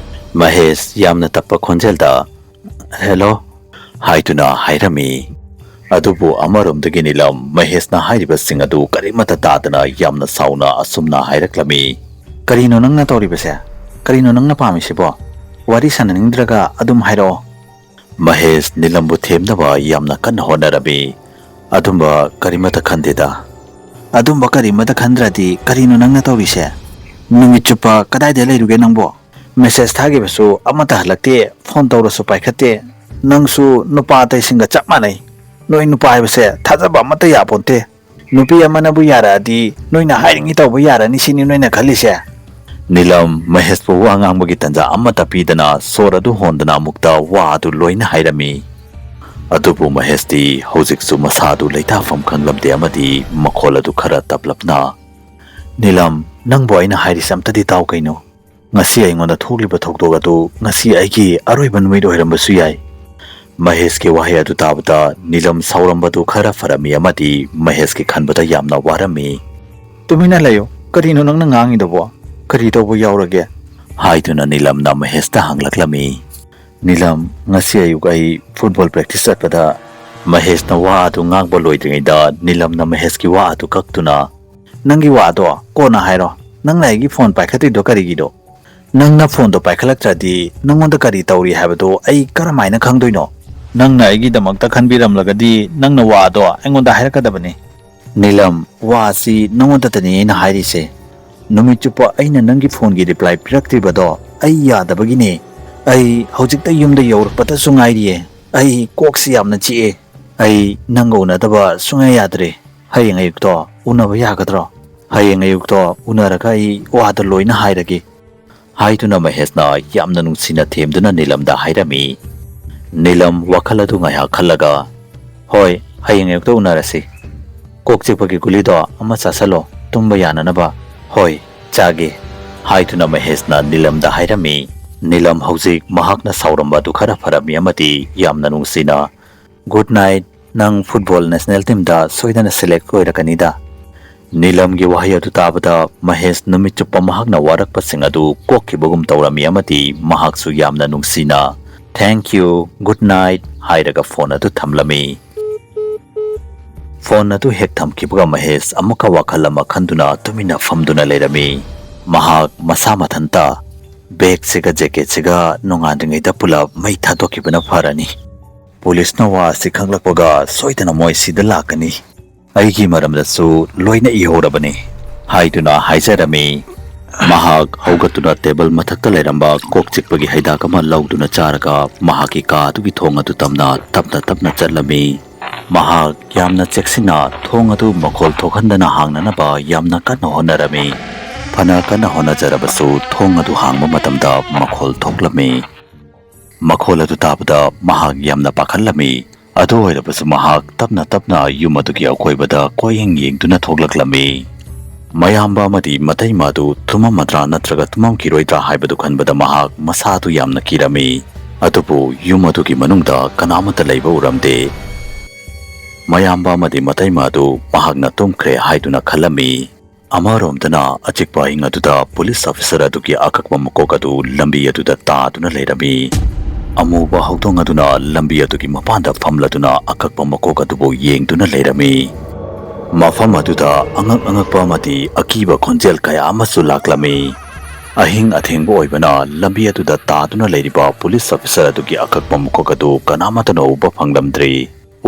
ꯃꯍꯦꯁ ꯌꯥꯝꯅ ꯇꯞꯄ ꯈꯣꯟꯖꯦꯜꯗ, "ꯍꯦꯜꯂꯣ," ꯍꯥꯏꯗꯨꯅ ꯍꯥꯏꯔꯝꯃꯤ꯫ ꯑꯗꯨꯕꯨ ꯑꯃꯔꯣꯝꯗꯒꯤ ꯅꯤꯂꯝ ꯃꯍꯦꯁꯅ ꯍꯥꯏꯔꯤꯕꯁꯤꯡ ꯑꯗꯨ ꯀꯔꯤꯃꯠꯇ ꯇꯥꯗꯅ ꯌꯥꯝꯅ ꯁꯥꯎꯅ ꯑꯁꯨꯝꯅ ꯍꯥꯏꯔꯛꯂꯝꯃꯤ꯫ "ꯀꯔꯤꯅꯣ ꯅꯪꯅ ꯇꯧꯔꯤꯕꯁꯦ? ꯀꯔꯤꯅꯣ ꯅꯪꯅ ꯄꯥꯝꯃꯤꯁꯤꯕꯣ? ꯋꯥꯔꯤ ꯁꯥꯟꯅꯅꯤꯡꯗ꯭ꯔꯒ ꯑꯗꯨꯝ ꯍꯥꯏꯔꯛꯑꯣ꯫" ꯃꯍꯦꯁ ꯅꯤꯂꯝꯕꯨ ꯊꯦꯝꯅꯕ ꯌꯥꯝꯅ ꯀꯟꯅ ꯍꯣꯠꯅꯔꯝꯃꯤ꯫ "ꯑꯗꯨꯝꯕ ꯀꯔꯤꯃꯠꯇ ꯈꯟꯗꯦꯗ꯫" "ꯑꯗꯨꯝꯕ ꯀꯔꯤꯃꯠꯇ ꯈꯟꯗ꯭ꯔꯗꯤ ꯀꯔꯤꯅꯣ ꯅꯪꯅ ꯇꯧꯔꯤꯁꯦ? ꯅꯨꯃꯤꯠ ꯆꯨꯞꯄ ꯀꯗꯥꯏꯗ ꯂꯩꯔꯨꯒꯦ ꯅꯪꯕꯣ? ꯃꯦꯁꯦꯖ ꯊꯥꯈꯤꯕꯁꯨ ꯑꯃꯠꯇ ꯍꯜꯂꯛꯇꯦ, ꯐꯣꯟ ꯇꯧꯔꯁꯨ ꯄꯥꯏꯈꯠꯇꯦ꯫ ꯅꯪꯁꯨ ꯅꯨꯄꯥ ꯑꯇꯩꯁꯤꯡꯒ ꯆꯞ ꯃꯥꯟꯅꯩ꯫ ꯅꯣꯏ ꯅꯨꯄꯥ ꯍꯥꯏꯕꯁꯦ ꯊꯥꯖꯕ ꯑꯃꯠꯇ ꯌꯥꯄꯣꯟꯇꯦ꯫ ꯅꯨꯄꯤ ꯑꯃꯅꯕꯨ ꯌꯥꯔꯛꯑꯗꯤ ꯅꯣꯏꯅ ꯍꯥꯏꯔꯤꯉꯩ ꯇꯧꯕ ꯌꯥꯔꯅꯤ ꯁꯤꯅꯤ ꯅꯣꯏꯅ ꯈꯜꯂꯤꯁꯦ?" ꯅꯤꯂꯝ ꯃꯍꯦꯁꯄꯨ ꯋꯥ ꯉꯥꯡꯕꯒꯤ ꯇꯟꯖꯥ ꯑꯃꯠꯇ ꯄꯤꯗꯅ ꯁꯣꯔ ꯑꯗꯨ ꯍꯣꯟꯗꯅ ꯑꯃꯨꯛꯇ ꯋꯥ ꯑꯗꯨ ꯂꯣꯏꯅ ꯍꯥꯏꯔꯝꯃꯤ꯫ ꯑꯗꯨꯕꯨ ꯃꯍꯦꯁꯇꯤ ꯍꯧꯖꯤꯛꯁꯨ ꯃꯁꯥꯗꯨ ꯂꯩꯇꯥꯐꯝ ꯈꯪꯂꯝꯗꯦ ꯑꯃꯗꯤ ꯃꯈꯣꯜ ꯑꯗꯨ ꯈꯔ ꯇꯞꯂꯞꯅ, "ꯅꯤꯂꯝ, ꯅꯪꯕꯨ ꯑꯩꯅ ꯍꯥꯏꯔꯤꯁꯦ ꯑꯝꯇꯗꯤ ꯇꯥꯎ ꯀꯩꯅꯣ? ꯉꯁꯤ ꯑꯩꯉꯣꯟꯗ ꯊꯣꯛꯂꯤꯕ ꯊꯧꯗꯣꯛ ꯑꯗꯨ ꯉꯁꯤ ꯑꯩꯒꯤ ꯑꯔꯣꯏꯕ ꯅꯨꯃꯤꯠ ꯑꯣꯏꯔꯝꯕꯁꯨ ꯌꯥꯏ꯫" ꯃꯍꯦꯁꯀꯤ ꯋꯥꯍꯩ ꯑꯗꯨ ꯇꯥꯕꯗ ꯅꯤꯂꯝ ꯁꯥꯎꯔꯝꯕꯗꯨ ꯈꯔ ꯐꯔꯝꯃꯤ ꯑꯃꯗꯤ ꯃꯍꯦꯁꯀꯤ ꯈꯟꯕꯗ ꯌꯥꯝꯅ ꯋꯥꯔꯝꯃꯤ꯫ "ꯇꯨꯃꯤꯟꯅ ꯂꯩꯌꯨ꯫ ꯀꯔꯤꯅꯣ ꯅꯪꯅ ꯉꯥꯡꯉꯤꯗꯨꯕꯣ? ꯀꯔꯤ ꯇꯧꯕ ꯌꯥꯎꯔꯒꯦ?" ꯍꯥꯏꯗꯨꯅ ꯅꯤꯂꯝꯅ ꯃꯍꯦꯁꯇ ꯍꯪꯂꯛꯂꯝꯃꯤ꯫ "ꯅꯤꯂꯝ, ꯉꯁꯤ ꯑꯌꯨꯛ ꯑꯩ ꯐꯨꯠꯕꯣꯜ ꯄ꯭ꯔꯦꯛꯇꯤꯁ ꯆꯠꯄꯗ ꯃꯍꯦꯁꯅ ꯋꯥ ꯑꯗꯨ ꯉꯥꯡꯕ ꯂꯣꯏꯗ꯭ꯔꯤꯉꯩꯗ ꯅꯤꯂꯝꯅ ꯃꯍꯦꯁꯀꯤ ꯋꯥ ꯑꯗꯨ ꯀꯛꯇꯨꯅ, "ꯅꯪꯒꯤ ꯋꯥꯗꯣ ꯀꯣꯟꯅ ꯍꯥꯏꯔꯣ꯫ ꯅꯪꯅ ꯑꯩꯒꯤ ꯐꯣꯟ ꯄꯥꯏꯈꯠꯇ꯭ꯔꯤꯗꯣ ꯀꯔꯤꯒꯤꯅꯣ? ꯅꯪꯅ ꯐꯣꯟꯗꯣ ꯄꯥꯏꯈꯠꯂꯛꯇ꯭ꯔꯗꯤ ꯅꯪꯉꯣꯟꯗ ꯀꯔꯤ ꯇꯧꯔꯤ ꯍꯥꯏꯕꯗꯣ ꯑꯩ ꯀꯔꯝꯍꯥꯏꯅ ꯈꯪꯗꯣꯏꯅꯣ? ꯅꯪꯅ ꯑꯩꯒꯤꯗꯃꯛꯇ ꯈꯟꯕꯤꯔꯝꯂꯒꯗꯤ ꯅꯪꯅ ꯋꯥꯗꯣ ꯑꯩꯉꯣꯟꯗ ꯍꯥꯏꯔꯛꯀꯗꯕꯅꯤ꯫" "ꯅꯤꯂꯝ, ꯋꯥ ꯑꯁꯤ ꯅꯪꯉꯣꯟꯗꯇꯅꯤ ꯑꯩꯅ ꯍꯥꯏꯔꯤꯁꯦ꯫ ꯅꯨꯃꯤꯠ ꯆꯨꯞꯄ ꯑꯩꯅ ꯅꯪꯒꯤ ꯐꯣꯟꯒꯤ ꯔꯤꯄ꯭ꯂꯥꯏ ꯄꯤꯔꯛꯇ꯭ꯔꯤꯕꯗꯣ ꯑꯩ ꯌꯥꯗꯕꯒꯤꯅꯦ꯫ ꯑꯩ ꯍꯧꯖꯤꯛꯇ ꯌꯨꯝꯗ ꯌꯧꯔꯛꯄꯗꯁꯨ ꯉꯥꯏꯔꯤꯌꯦ꯫ ꯑꯩ ꯀꯣꯛꯁꯤ ꯌꯥꯝꯅ ꯆꯤꯛꯑꯦ꯫ ꯑꯩ ꯅꯪꯒ ꯎꯅꯗꯕ ꯁꯨꯡꯌꯥ ꯌꯥꯗ꯭ꯔꯦ꯫ ꯍꯌꯦꯡ ꯑꯌꯨꯛꯇꯣ ꯎꯅꯕ ꯌꯥꯒꯗ꯭ꯔꯣ? ꯍꯌꯦꯡ ꯑꯌꯨꯛꯇꯣ ꯎꯅꯔꯒ ꯑꯩ ꯋꯥꯗꯣ ꯂꯣꯏꯅ ꯍꯥꯏꯔꯒꯦ꯫" ꯍꯥꯏꯗꯨꯅ ꯃꯍꯦꯁꯅ ꯌꯥꯝꯅ ꯅꯨꯡꯁꯤꯅ ꯊꯦꯝꯗꯨꯅ ꯅꯤꯂꯝꯗ ꯍꯥꯏꯔꯝꯃꯤ꯫ ꯅꯤꯂꯝ ꯋꯥꯈꯜ ꯑꯗꯨ ꯉꯥꯏꯍꯥꯛ ꯈꯜꯂꯒ, "ꯍꯣꯏ, ꯍꯌꯦꯡ ꯑꯌꯨꯛꯇ ꯎꯅꯔꯁꯤ꯫ ꯀꯣꯛ ꯆꯤꯛꯄꯒꯤ ꯒꯨꯂꯤꯗꯣ ꯑꯃ ꯆꯥꯁꯜꯂꯣ, ꯇꯨꯝꯕ ꯌꯥꯅꯅꯕ꯫" "ꯍꯣꯏ, ꯆꯥꯒꯦ꯫" ꯍꯥꯏꯗꯨꯅ ꯃꯍꯦꯁꯅ ꯅꯤꯂꯝꯗ ꯍꯥꯏꯔꯝꯃꯤ꯫ ꯅꯤꯂꯝ ꯍꯧꯖꯤꯛ ꯃꯍꯥꯛꯅ ꯁꯥꯎꯔꯝꯕ ꯑꯗꯨ ꯈꯔ ꯐꯔꯝꯃꯤ ꯑꯃꯗꯤ ꯌꯥꯝꯅ ꯅꯨꯡꯁꯤꯅ, "Good night, ꯅꯪ ꯐꯨꯠꯕꯣꯜ ꯅꯦꯁꯅꯦꯜ ꯇꯤꯝꯗ ꯁꯣꯏꯗꯅ ꯁꯦꯂꯦꯛ ꯑꯣꯏꯔꯛꯀꯅꯤꯗ꯫" ꯅꯤꯂꯝꯒꯤ ꯋꯥꯍꯩ ꯑꯗꯨ ꯇꯥꯕꯗ ꯃꯍꯦꯁ ꯅꯨꯃꯤꯠ ꯆꯨꯞꯄ ꯃꯍꯥꯛꯅ ꯋꯥꯔꯛꯄꯁꯤꯡ ꯑꯗꯨ ꯀꯣꯛꯈꯤꯕꯒꯨꯝ ꯇꯧꯔꯝꯃꯤ ꯑꯃꯗꯤ ꯃꯍꯥꯛꯁꯨ ꯌꯥꯝꯅ ꯅꯨꯡꯁꯤꯅ, "Thank you, good night" ꯍꯥꯏꯔꯒ ꯐꯣꯟ ꯑꯗꯨ ꯊꯝꯂꯝꯃꯤ꯫ ꯐꯣꯟ ꯑꯗꯨ ꯍꯦꯛ ꯊꯝꯈꯤꯕꯒ ꯃꯍꯦꯁ ꯑꯃꯨꯛꯀ ꯋꯥꯈꯜ ꯑꯃ ꯈꯟꯗꯨꯅ ꯇꯨꯃꯤꯟꯅ ꯐꯝꯗꯨꯅ ꯂꯩꯔꯝꯃꯤ꯫ ꯃꯍꯥꯛ ꯃꯁꯥ ꯃꯊꯟꯇ, "ꯕꯦꯒꯁꯤꯒ ꯖꯦꯀꯦꯠꯁꯤꯒ ꯅꯣꯡꯉꯥꯟꯗ꯭ꯔꯤꯉꯩꯗ ꯄꯨꯂꯞ ꯃꯩ ꯊꯥꯗꯣꯛꯈꯤꯕꯅ ꯐꯔꯅꯤ꯫ ꯄꯨꯂꯤꯁꯅ ꯋꯥ ꯑꯁꯤ ꯈꯪꯂꯛꯄꯒ ꯁꯣꯏꯗꯅ ꯃꯣꯏ ꯁꯤꯗ ꯂꯥꯛꯀꯅꯤ꯫ ꯑꯩꯒꯤ ꯃꯔꯝꯗꯁꯨ ꯂꯣꯏꯅ ꯏꯍꯧꯔꯕꯅꯤ" ꯍꯥꯏꯗꯨꯅ ꯍꯥꯏꯖꯔꯝꯃꯤ꯫ ꯃꯍꯥꯛ ꯍꯧꯒꯠꯇꯨꯅ ꯇꯦꯕꯜ ꯃꯊꯛꯇ ꯂꯩꯔꯝꯕ ꯀꯣꯛ ꯆꯤꯛꯄꯒꯤ ꯍꯤꯗꯥꯛ ꯑꯃ ꯂꯧꯗꯨꯅ ꯆꯥꯔꯒ ꯃꯍꯥꯛꯀꯤ ꯀꯥ ꯑꯗꯨꯒꯤ ꯊꯣꯡ ꯑꯗꯨ ꯇꯞꯅ, ꯇꯞꯅ, ꯇꯞꯅ ꯆꯠꯂꯝꯃꯤ꯫ ꯃꯍꯥꯛ ꯌꯥꯝꯅ ꯆꯦꯛꯁꯤꯟꯅ ꯊꯣꯡ ꯑꯗꯨ ꯃꯈꯣꯜ ꯊꯣꯛꯍꯟꯗꯅ ꯍꯥꯡꯅꯅꯕ ꯌꯥꯝꯅ ꯀꯟꯅ ꯍꯣꯠꯅꯔꯝꯃꯤ꯫ ꯐꯅ ꯀꯟꯅ ꯍꯣꯠꯅꯖꯔꯕꯁꯨ ꯊꯣꯡ ꯑꯗꯨ ꯍꯥꯡꯕ ꯃꯇꯝꯗ ꯃꯈꯣꯜ ꯊꯣꯛꯂꯝꯃꯤ꯫ ꯃꯈꯣꯜ ꯑꯗꯨ ꯇꯥꯕꯗ ꯃꯍꯥꯛ ꯌꯥꯝꯅ ꯄꯥꯈꯠꯂꯝꯃꯤ꯫ ꯑꯗꯨ ꯑꯣꯏꯔꯕꯁꯨ ꯃꯍꯥꯛ ꯇꯞꯅ ꯇꯞꯅ ꯌꯨꯝ ꯑꯗꯨꯒꯤ ꯑꯀꯣꯏꯕꯗ ꯀꯣꯏꯌꯦꯡ ꯌꯦꯡꯗꯨꯅ ꯊꯣꯛꯂꯛꯂꯝꯃꯤ꯫ ꯃꯌꯥꯝꯕ ꯑꯃꯗꯤ ꯃꯇꯩꯃ ꯑꯗꯨ ꯇꯨꯝꯃꯝꯃꯗ꯭ꯔꯥ ꯅꯠꯇ꯭ꯔꯒ ꯇꯨꯝꯃꯝꯈꯤꯔꯣꯏꯗ꯭ꯔꯥ ꯍꯥꯏꯕꯗꯨ ꯈꯟꯕꯗ ꯃꯍꯥꯛ ꯃꯁꯥꯗꯨ ꯌꯥꯝꯅ ꯀꯤꯔꯝꯃꯤ꯫ ꯑꯗꯨꯕꯨ ꯌꯨꯝ ꯑꯗꯨꯒꯤ ꯃꯅꯨꯡꯗ ꯀꯅꯥꯃꯠꯇ ꯂꯩꯕ ꯎꯔꯝꯗꯦ꯫ ꯃꯌꯥꯝꯕ ꯑꯃꯗꯤ ꯃꯇꯩꯃ ꯑꯗꯨ ꯃꯍꯥꯛꯅ ꯇꯨꯝꯈ꯭ꯔꯦ ꯍꯥꯏꯗꯨꯅ ꯈꯜꯂꯝꯃꯤ꯫ ꯑꯃꯔꯣꯝꯗꯅ ꯑꯆꯤꯛꯄ ꯑꯍꯤꯡ ꯑꯗꯨꯗ ꯄꯨꯂꯤꯁ ꯑꯣꯐꯤꯁꯔ ꯑꯗꯨꯒꯤ ꯑꯀꯛꯄ ꯃꯀꯣꯛ ꯑꯗꯨ ꯂꯝꯕꯤ ꯑꯗꯨꯗ ꯇꯥꯗꯨꯅ ꯂꯩꯔꯝꯃꯤ꯫ ꯑꯃꯨꯕ ꯍꯧꯗꯣꯡ ꯑꯗꯨꯅ ꯂꯝꯕꯤ ꯑꯗꯨꯒꯤ ꯃꯄꯥꯟꯗ ꯐꯝꯂꯗꯨꯅ ꯑꯀꯛꯄ ꯃꯀꯣꯛ ꯑꯗꯨꯕꯨ ꯌꯦꯡꯗꯨꯅ ꯂꯩꯔꯝꯃꯤ꯫ ꯃꯐꯝ ꯑꯗꯨꯗ ꯑꯉꯛ ꯑꯉꯛꯄ ꯑꯃꯗꯤ ꯑꯀꯤꯕ ꯈꯣꯟꯖꯦꯜ ꯀꯌꯥ ꯑꯃꯁꯨ ꯂꯥꯛꯂꯝꯃꯤ꯫ ꯑꯍꯤꯡ ꯑꯊꯦꯡꯕ ꯑꯣꯏꯕꯅ ꯂꯝꯕꯤ ꯑꯗꯨꯗ ꯇꯥꯗꯨꯅ ꯂꯩꯔꯤꯕ ꯄꯨꯂꯤꯁ ꯑꯣꯐꯤꯁꯔ ꯑꯗꯨꯒꯤ ꯑꯀꯛꯄ ꯃꯀꯣꯛ ꯑꯗꯨ ꯀꯅꯥꯃꯠꯇꯅ ꯎꯕ ꯐꯪꯂꯝꯗ꯭ꯔꯤ꯫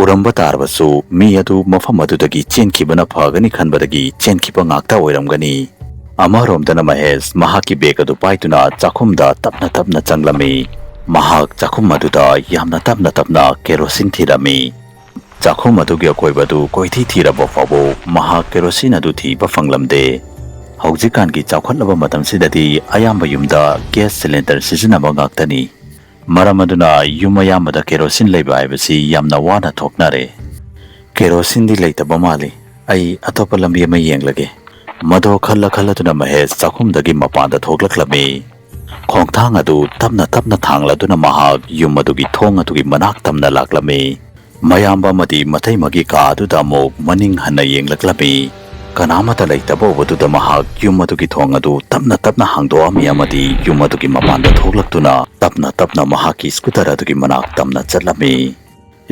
ꯎꯔꯝꯕ ꯇꯥꯔꯕꯁꯨ ꯃꯤ ꯑꯗꯨ ꯃꯐꯝ ꯑꯗꯨꯗꯒꯤ ꯆꯦꯟꯈꯤꯕꯅ ꯐꯒꯅꯤ ꯈꯟꯕꯗꯒꯤ ꯆꯦꯟꯈꯤꯕ ꯉꯥꯛꯇ ꯑꯣꯏꯔꯝꯒꯅꯤ꯫ ꯑꯃꯔꯣꯝꯗꯅ ꯃꯍꯦꯁ ꯃꯍꯥꯛꯀꯤ ꯕꯦꯒ ꯑꯗꯨ ꯄꯥꯏꯗꯨꯅ ꯆꯥꯛꯈꯨꯝꯗ ꯇꯞꯅ ꯇꯞꯅ ꯆꯪꯂꯝꯃꯤ꯫ ꯃꯍꯥꯛ ꯆꯥꯛꯈꯨꯝ ꯑꯗꯨꯗ ꯌꯥꯝꯅ ꯇꯞꯅ ꯇꯞꯅ ꯀꯦꯔꯣꯁꯤꯟ ꯊꯤꯔꯝꯃꯤ꯫ ꯆꯥꯛꯈꯨꯝ ꯑꯗꯨꯒꯤ ꯑꯀꯣꯏꯕꯗꯨ ꯀꯣꯏꯊꯤ ꯊꯤꯔꯕ ꯐꯥꯎꯕ ꯃꯍꯥꯛ ꯀꯦꯔꯣꯁꯤꯟ ꯑꯗꯨ ꯊꯤꯕ ꯐꯪꯂꯝꯗꯦ꯫ ꯍꯧꯖꯤꯛꯀꯥꯟꯒꯤ ꯆꯥꯎꯈꯠꯂꯕ ꯃꯇꯝꯁꯤꯗꯗꯤ ꯑꯌꯥꯝꯕ ꯌꯨꯝꯗ ꯒ꯭ꯌꯥꯁ ꯁꯤꯂꯤꯟꯗꯔ ꯁꯤꯖꯤꯟꯅꯕ ꯉꯥꯛꯇꯅꯤ꯫ ꯃꯔꯝ ꯑꯗꯨꯅ ꯌꯨꯝ ꯑꯌꯥꯝꯕꯗ ꯀꯦꯔꯣꯁꯤꯟ ꯂꯩꯕ ꯍꯥꯏꯕꯁꯤ ꯌꯥꯝꯅ ꯋꯥꯅ ꯊꯣꯛꯅꯔꯦ꯫ "ꯀꯦꯔꯣꯁꯤꯟꯗꯤ ꯂꯩꯇꯕ ꯃꯥꯜꯂꯤ꯫ ꯑꯩ ꯑꯇꯣꯞꯄ ꯂꯝꯕꯤ ꯑꯃ ꯌꯦꯡꯂꯒꯦ꯫" ꯃꯗꯣ ꯈꯜꯂ ꯈꯜꯂꯗꯨꯅ ꯃꯍꯦꯁ ꯆꯥꯛꯈꯨꯝꯗꯒꯤ ꯃꯄꯥꯟꯗ ꯊꯣꯛꯂꯛꯂꯝꯃꯤ꯫ ꯈꯣꯡꯊꯥꯡ ꯑꯗꯨ ꯇꯞꯅ ꯇꯞꯅ ꯊꯥꯡꯂꯗꯨꯅ ꯃꯍꯥꯛ ꯌꯨꯝ ꯑꯗꯨꯒꯤ ꯊꯣꯡ ꯑꯗꯨꯒꯤ ꯃꯅꯥꯛ ꯇꯝꯅ ꯂꯥꯛꯂꯝꯃꯤ꯫ ꯃꯌꯥꯝꯕ ꯑꯃꯗꯤ ꯃꯇꯩꯃꯒꯤ ꯀꯥ ꯑꯗꯨꯗ ꯑꯃꯨꯛ ꯃꯅꯤꯡ ꯍꯟꯅ ꯌꯦꯡꯂꯛꯂꯝꯃꯤ꯫ ꯀꯅꯥꯃꯠꯇ ꯂꯩꯇꯕ ꯎꯕꯗꯨꯗ ꯃꯍꯥꯛ ꯌꯨꯝ ꯑꯗꯨꯒꯤ ꯊꯣꯡ ꯑꯗꯨ ꯇꯞꯅ ꯇꯞꯅ ꯍꯥꯡꯗꯣꯛꯑꯝꯃꯤ ꯑꯃꯗꯤ ꯌꯨꯝ ꯑꯗꯨꯒꯤ ꯃꯄꯥꯟꯗ ꯊꯣꯛꯂꯛꯇꯨꯅ ꯇꯞꯅ ꯇꯞꯅ ꯃꯍꯥꯛꯀꯤ ꯁ꯭ꯀꯨꯇꯔ ꯑꯗꯨꯒꯤ ꯃꯅꯥꯛ ꯇꯝꯅ ꯆꯠꯂꯝꯃꯤ꯫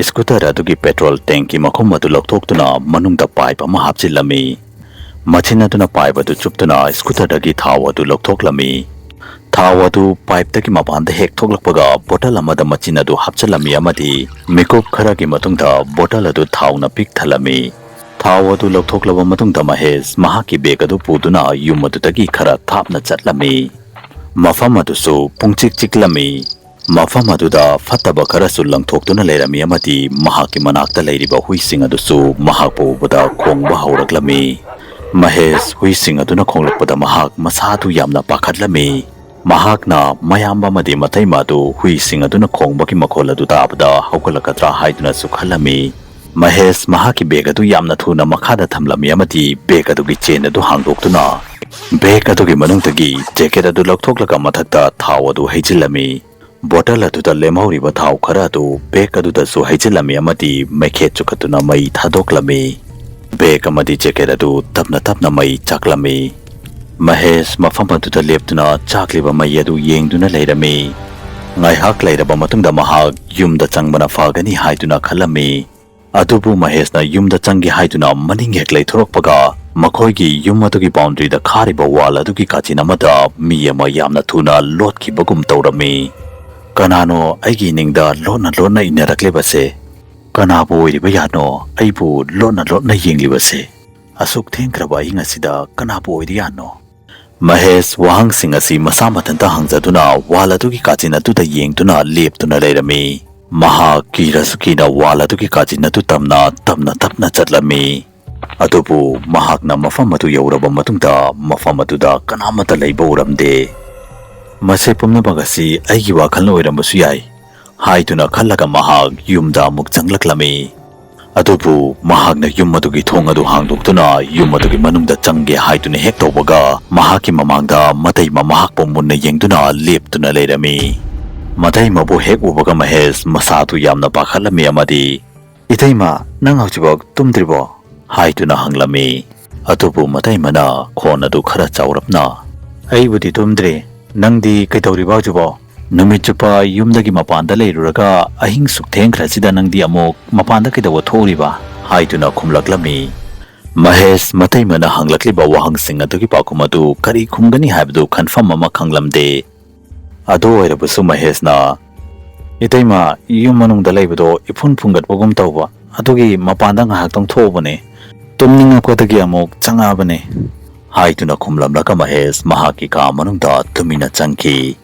ꯁ꯭ꯀꯨꯇꯔ ꯑꯗꯨꯒꯤ ꯄꯦꯇ꯭ꯔꯣꯜ ꯇꯦꯡꯀꯤ ꯃꯈꯨꯝ ꯑꯗꯨ ꯂꯧꯊꯣꯛꯇꯨꯅ ꯃꯅꯨꯡꯗ ꯄꯥꯏꯞ ꯑꯃ ꯍꯥꯞꯆꯤꯜꯂꯝꯃꯤ꯫ ꯃꯆꯤꯟ ꯑꯗꯨꯅ ꯄꯥꯏꯞ ꯑꯗꯨ ꯆꯨꯞꯇꯨꯅ ꯁ꯭ꯀꯨꯇꯔꯗꯒꯤ ꯊꯥꯎ ꯑꯗꯨ ꯂꯧꯊꯣꯛꯂꯝꯃꯤ꯫ ꯊꯥꯎ ꯑꯗꯨ ꯄꯥꯏꯞꯇꯒꯤ ꯃꯄꯥꯟꯗ ꯍꯦꯛ ꯊꯣꯛꯂꯛꯄꯒ ꯕꯣꯇꯜ ꯑꯃꯗ ꯃꯆꯤꯟ ꯑꯗꯨ ꯍꯥꯞꯆꯤꯜꯂꯝꯃꯤ ꯑꯃꯗꯤ ꯃꯤꯀꯨꯞ ꯈꯔꯒꯤ ꯃꯇꯨꯡꯗ ꯕꯣꯇꯜ ꯑꯗꯨ ꯊꯥꯎꯅ ꯄꯤꯛ ꯊꯜꯂꯝꯃꯤ꯫ ꯊꯥꯎ ꯑꯗꯨ ꯂꯧꯊꯣꯛꯂꯕ ꯃꯇꯨꯡꯗ ꯃꯍꯦꯁ ꯃꯍꯥꯛꯀꯤ ꯕꯦꯒ ꯑꯗꯨ ꯄꯨꯗꯨꯅ ꯌꯨꯝ ꯑꯗꯨꯗꯒꯤ ꯈꯔ ꯊꯥꯞꯅ ꯆꯠꯂꯝꯃꯤ꯫ ꯃꯐꯝ ꯑꯗꯨꯁꯨ ꯄꯨꯡꯆꯤꯛ ꯆꯤꯛꯂꯝꯃꯤ꯫ ꯃꯐꯝ ꯑꯗꯨꯗ ꯐꯠꯇꯕ ꯈꯔꯁꯨ ꯂꯪꯊꯣꯛꯇꯨꯅ ꯂꯩꯔꯝꯃꯤ ꯑꯃꯗꯤ ꯃꯍꯥꯛꯀꯤ ꯃꯅꯥꯛꯇ ꯂꯩꯔꯤꯕ ꯍꯨꯏꯁꯤꯡ ꯑꯗꯨꯁꯨ ꯃꯍꯥꯛꯄꯨ ꯎꯕꯗ ꯈꯣꯡꯕ ꯍꯧꯔꯛꯂꯝꯃꯤ꯫ ꯃꯍꯦꯁ ꯍꯨꯏꯁꯤꯡ ꯑꯗꯨꯅ ꯈꯣꯡꯂꯛꯄꯗ ꯃꯍꯥꯛ ꯃꯁꯥꯗꯨ ꯌꯥꯝꯅ ꯄꯥꯈꯠꯂꯝꯃꯤ꯫ ꯃꯍꯥꯛꯅ ꯃꯌꯥꯝꯕ ꯑꯃꯗꯤ ꯃꯇꯩꯃ ꯑꯗꯨ ꯍꯨꯏꯁꯤꯡ ꯑꯗꯨꯅ ꯈꯣꯡꯕꯒꯤ ꯃꯈꯣꯜ ꯑꯗꯨ ꯇꯥꯕꯗ ꯍꯧꯒꯠꯂꯛꯀꯗ꯭ꯔꯥ ꯍꯥꯏꯗꯨꯅꯁꯨ ꯈꯜꯂꯝꯃꯤ꯫ ꯃꯍꯦꯁ ꯃꯍꯥꯛꯀꯤ ꯕꯦꯒ ꯑꯗꯨ ꯌꯥꯝꯅ ꯊꯨꯅ ꯃꯈꯥꯗ ꯊꯝꯂꯝꯃꯤ ꯑꯃꯗꯤ ꯕꯦꯒ ꯑꯗꯨꯒꯤ ꯆꯦꯟ ꯑꯗꯨ ꯍꯥꯡꯗꯣꯛꯇꯨꯅ ꯕꯦꯒ ꯑꯗꯨꯒꯤ ꯃꯅꯨꯡꯗꯒꯤ ꯖꯦꯀꯦꯠ ꯑꯗꯨ ꯂꯧꯊꯣꯛꯂꯒ ꯃꯊꯛꯇ ꯊꯥꯎ ꯑꯗꯨ ꯍꯩꯖꯤꯜꯂꯝꯃꯤ꯫ ꯕꯣꯇꯜ ꯑꯗꯨꯗ ꯂꯦꯝꯍꯧꯔꯤꯕ ꯊꯥꯎ ꯈꯔ ꯑꯗꯨ ꯕꯦꯒ ꯑꯗꯨꯗꯁꯨ ꯍꯩꯖꯤꯜꯂꯝꯃꯤ ꯑꯃꯗꯤ ꯃꯩꯈꯦꯠ ꯆꯨꯈꯠꯇꯨꯅ ꯃꯩ ꯊꯥꯗꯣꯛꯂꯝꯃꯤ꯫ ꯕꯦꯒ ꯑꯃꯗꯤ ꯖꯦꯀꯦꯠ ꯑꯗꯨ ꯇꯞꯅ ꯇꯞꯅ ꯃꯩ ꯆꯥꯛꯂꯝꯃꯤ꯫ ꯃꯍꯦꯁ ꯃꯐꯝ ꯑꯗꯨꯗ ꯂꯦꯞꯇꯨꯅ ꯆꯥꯛꯂꯤꯕ ꯃꯩ ꯑꯗꯨ ꯌꯦꯡꯗꯨꯅ ꯂꯩꯔꯝꯃꯤ꯫ ꯉꯥꯏꯍꯥꯛ ꯂꯩꯔꯕ ꯃꯇꯨꯡꯗ ꯃꯍꯥꯛ ꯌꯨꯝꯗ ꯆꯪꯕꯅ ꯐꯒꯅꯤ ꯍꯥꯏꯗꯨꯅ ꯈꯜꯂꯝꯃꯤ꯫ ꯑꯗꯨꯕꯨ ꯃꯍꯦꯁꯅ ꯌꯨꯝꯗ ꯆꯪꯒꯦ ꯍꯥꯏꯗꯨꯅ ꯃꯅꯤꯡ ꯍꯦꯛ ꯂꯩꯊꯣꯔꯛꯄꯒ, ꯃꯈꯣꯏꯒꯤ ꯌꯨꯝ ꯑꯗꯨꯒꯤ ꯕꯥꯎꯟꯗ꯭ꯔꯤꯗ ꯈꯥꯔꯤꯕ ꯋꯥꯜ ꯑꯗꯨꯒꯤ ꯀꯥꯆꯤꯟ ꯑꯃꯗ ꯃꯤ ꯑꯃ ꯌꯥꯝꯅ ꯊꯨꯅ ꯂꯣꯠꯈꯤꯕꯒꯨꯝ ꯇꯧꯔꯝꯃꯤ꯫ "ꯀꯅꯥꯅꯣ ꯑꯩꯒꯤ ꯏꯅꯤꯡꯗ ꯂꯣꯠꯅ ꯂꯣꯠꯅ ꯏꯟꯅꯔꯛꯂꯤꯕꯁꯦ? ꯀꯅꯥꯕꯨ ꯑꯣꯏꯔꯤꯕ ꯌꯥꯠꯅꯣ ꯑꯩꯕꯨ ꯂꯣꯠꯅ ꯂꯣꯠꯅ ꯌꯦꯡꯂꯤꯕꯁꯦ? ꯑꯁꯨꯛ ꯊꯦꯡꯈ꯭ꯔꯕ ꯑꯍꯤꯡ ꯑꯁꯤꯗ ꯀꯅꯥꯕꯨ ꯑꯣꯏꯔꯤ ꯌꯥꯠꯅꯣ?" ꯃꯍꯦꯁ ꯋꯥꯍꯪꯁꯤꯡ ꯑꯁꯤ ꯃꯁꯥ ꯃꯊꯟꯇ ꯍꯪꯖꯗꯨꯅ ꯋꯥꯜ ꯑꯗꯨꯒꯤ ꯀꯥꯆꯤꯟ ꯑꯗꯨꯗ ꯌꯦꯡꯗꯨꯅ ꯂꯦꯞꯇꯨꯅ ꯂꯩꯔꯝꯃꯤ꯫ ꯃꯍꯥꯛ ꯀꯤꯔꯁꯨ ꯀꯤꯅ ꯋꯥꯜ ꯑꯗꯨꯒꯤ ꯀꯥꯆꯤꯟ ꯑꯗꯨ ꯇꯝꯅ ꯇꯝꯅ ꯇꯞꯅ ꯆꯠꯂꯝꯃꯤ꯫ ꯑꯗꯨꯕꯨ ꯃꯍꯥꯛꯅ ꯃꯐꯝ ꯑꯗꯨ ꯌꯧꯔꯕ ꯃꯇꯨꯡꯗ ꯃꯐꯝ ꯑꯗꯨꯗ ꯀꯅꯥꯃꯠꯇ ꯂꯩꯕ ꯎꯔꯝꯗꯦ꯫ "ꯃꯁꯤ ꯄꯨꯝꯅꯃꯛ ꯑꯁꯤ ꯑꯩꯒꯤ ꯋꯥꯈꯜꯅ ꯑꯣꯏꯔꯝꯕꯁꯨ ꯌꯥꯏ" ꯍꯥꯏꯗꯨꯅ ꯈꯜꯂꯒ ꯃꯍꯥꯛ ꯌꯨꯝꯗ ꯑꯃꯨꯛ ꯆꯪꯂꯛꯂꯝꯃꯤ꯫ ꯑꯗꯨꯕꯨ ꯃꯍꯥꯛꯅ ꯌꯨꯝ ꯑꯗꯨꯒꯤ ꯊꯣꯡ ꯑꯗꯨ ꯍꯥꯡꯗꯣꯛꯇꯨꯅ ꯌꯨꯝ ꯑꯗꯨꯒꯤ ꯃꯅꯨꯡꯗ ꯆꯪꯒꯦ ꯍꯥꯏꯗꯨꯅ ꯍꯦꯛ ꯇꯧꯕꯒ, ꯃꯍꯥꯛꯀꯤ ꯃꯃꯥꯡꯗ ꯃꯇꯩꯃ ꯃꯍꯥꯛꯄꯨ ꯃꯨꯟꯅ ꯌꯦꯡꯗꯨꯅ ꯂꯦꯞꯇꯨꯅ ꯂꯩꯔꯝꯃꯤ꯫ ꯃꯇꯩꯃꯕꯨ ꯍꯦꯛ ꯎꯕꯒ ꯃꯍꯦꯁ ꯃꯁꯥꯗꯨ ꯌꯥꯝꯅ ꯄꯥꯈꯠꯂꯝꯃꯤ ꯑꯃꯗꯤ, "ꯏꯇꯩꯃ, ꯅꯪ ꯍꯧꯖꯤꯛꯐꯥꯎ ꯇꯨꯝꯗ꯭ꯔꯤꯕꯣ?" ꯍꯥꯏꯗꯨꯅ ꯍꯪꯂꯝꯃꯤ꯫ ꯑꯗꯨꯕꯨ ꯃꯇꯩꯃꯅ ꯈꯣꯟ ꯑꯗꯨ ꯈꯔ ꯆꯥꯎꯔꯞꯅ, "ꯑꯩꯕꯨꯗꯤ ꯇꯨꯝꯗ꯭ꯔꯤ꯫ ꯅꯪꯗꯤ ꯀꯩꯗꯧꯔꯤꯕ ꯍꯧꯖꯤꯛꯐꯥꯎ? ꯅꯨꯃꯤꯠ ꯆꯨꯞꯄ ꯌꯨꯝꯗꯒꯤ ꯃꯄꯥꯟꯗ ꯂꯩꯔꯨꯔꯒ ꯑꯍꯤꯡ ꯁꯨꯛ ꯊꯦꯡꯈ꯭ꯔꯁꯤꯗ ꯅꯪꯗꯤ ꯑꯃꯨꯛ ꯃꯄꯥꯟꯗ ꯀꯩꯗꯧꯕ ꯊꯣꯛꯎꯔꯤꯕ?" ꯍꯥꯏꯗꯨꯅ ꯈꯨꯝꯂꯛꯂꯝꯃꯤ꯫ ꯃꯍꯦꯁ ꯃꯇꯩꯃꯅ ꯍꯪꯂꯛꯂꯤꯕ ꯋꯥꯍꯪꯁꯤꯡ ꯑꯗꯨꯒꯤ ꯄꯥꯎꯈꯨꯝ ꯑꯗꯨ ꯀꯔꯤ ꯈꯨꯝꯒꯅꯤ ꯍꯥꯏꯕꯗꯨ ꯈꯟꯐꯝ ꯑꯃ ꯈꯪꯂꯝꯗꯦ꯫ ꯑꯗꯨ ꯑꯣꯏꯔꯕꯁꯨ ꯃꯍꯦꯁꯅ, "ꯏꯇꯩꯃ, ꯌꯨꯝ ꯃꯅꯨꯡꯗ ꯂꯩꯕꯗꯣ ꯏꯐꯨꯟ ꯐꯨꯟꯒꯠꯄꯒꯨꯝ ꯇꯧꯕ, ꯑꯗꯨꯒꯤ ꯃꯄꯥꯟꯗ ꯉꯥꯏꯍꯥꯛꯇꯪ ꯊꯣꯛꯎꯕꯅꯦ꯫ ꯇꯨꯝꯅꯤꯡꯉꯛꯄꯗꯒꯤ ꯑꯃꯨꯛ ꯆꯪꯉꯛꯑꯕꯅꯦ" ꯍꯥꯏꯗꯨꯅ ꯈꯨꯝꯂꯝꯂꯒ ꯃꯍꯦꯁ ꯃꯍꯥꯛꯀꯤ ꯀꯥ ꯃꯅꯨꯡꯗ ꯇꯨꯃꯤꯟꯅ ꯆꯪꯈꯤ꯫